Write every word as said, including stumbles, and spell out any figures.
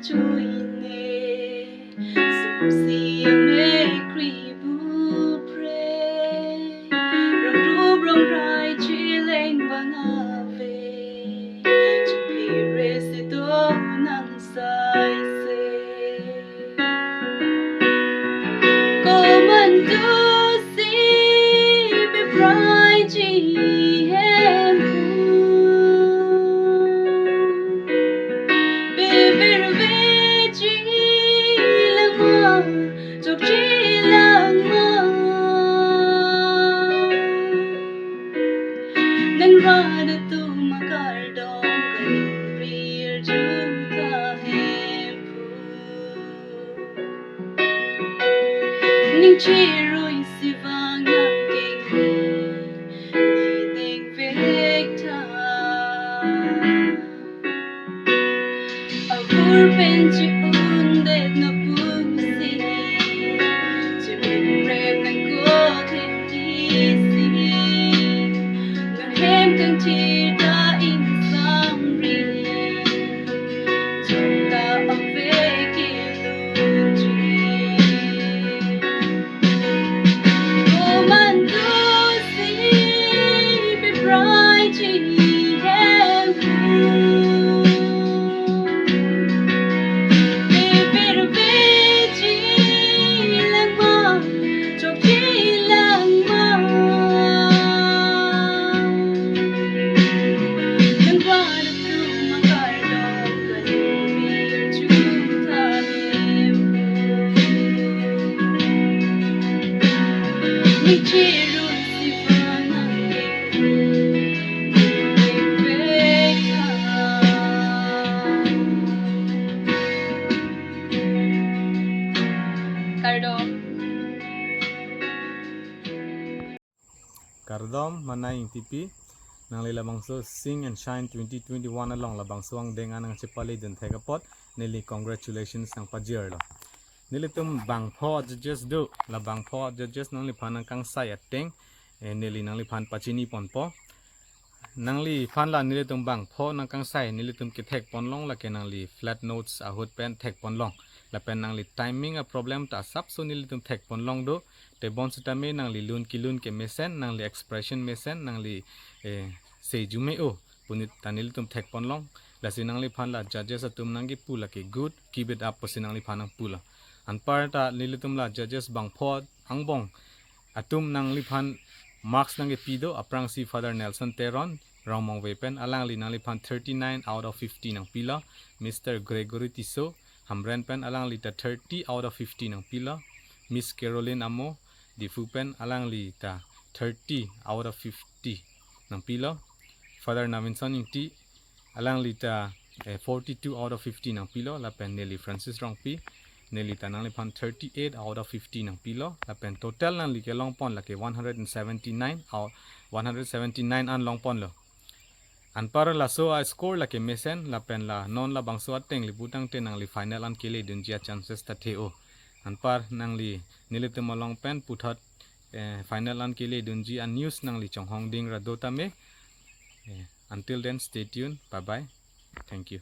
Chuine, sumsi me kri bupre, rong rup rong rai chileng bang ave, chupire si do nang saise. Komantu si biprai ji hemphu, beverve ji langma, chokche langma. Nang rat atum akardom, kalimri arju ta hemphu. Ning chirui si vang nang kengri, ni dengvek tha. Avur pen chi-undet na pusi, chiminrep nangkok hem tisi, nang hem kangthir ta ingsamri, chokta ave kelunji. Komantu si biprai ji hemphu, beverve ji langma, chokche langma. Nang rat atum akardom, kalimri arju ta hemphu. Ning chirui si vang nang kengri, ni dengvek tha. Kardom. Kardom, Manai Ingtipi. Nangli labangso Sing and Shine twenty twenty-one along labangso angdeng an nangchepale dunthek apot neli congratulations nangpajirlo. Nelitum bangpho judges do, la bangpho judges nangliphan nangkangsai ateng, eh, neli nangliphan pachini ponpo. Nangliphan la nelitum bangpho nangkangsai, nelitum kethek ponlong lake nangli flat notes ahut pen thek ponlong. Lapen nangli timing a problem ta asapso nelitum thek ponlong do. Tebon sitame nangli lun kelun ke mesen, nangli expression mesen, nangli, eh, sejume o, punit ta nelitum thek ponlong. Lasi nangliphan la judges atum nangkipu lake good, keep it up pusi nangliphan nangpulo. Anparta nelitum la judges bangpho angbong atum nangliphan marks nangkepi do, aphrangsi Father Nelson Teron, Rongmongve pen, alangli nangliphan thirty-nine out of fifty nangpilo. Mister Gregory Tisso, Hamren pen, alangli ta thirty out of fifty nangpilo. Miss Caroline Amo, Diphu pen, alangli ta thirty out of fifty nangpilo. Father Navinson Ingti, alangli ta, eh, forty-two out of fifty nangpilo, lapen neli Francis Rongpi, neli ta nangliphan thirty-eight out of fifty nangpilo, lapen total nangli kelong pon lake one hundred and seventy-nine out, one hundred seventy-nine an long ponlo. Anpar laso a score lake mesen, lapen la non labangso ateng le putangte nangli final an kele dunji a chances ta the o. Anpar nangli nelitum along pen puthot, eh, final an kele dunji a news nangli chonghong ding ra do tame. Eh, until then, stay tuned. Bye bye. Thank you.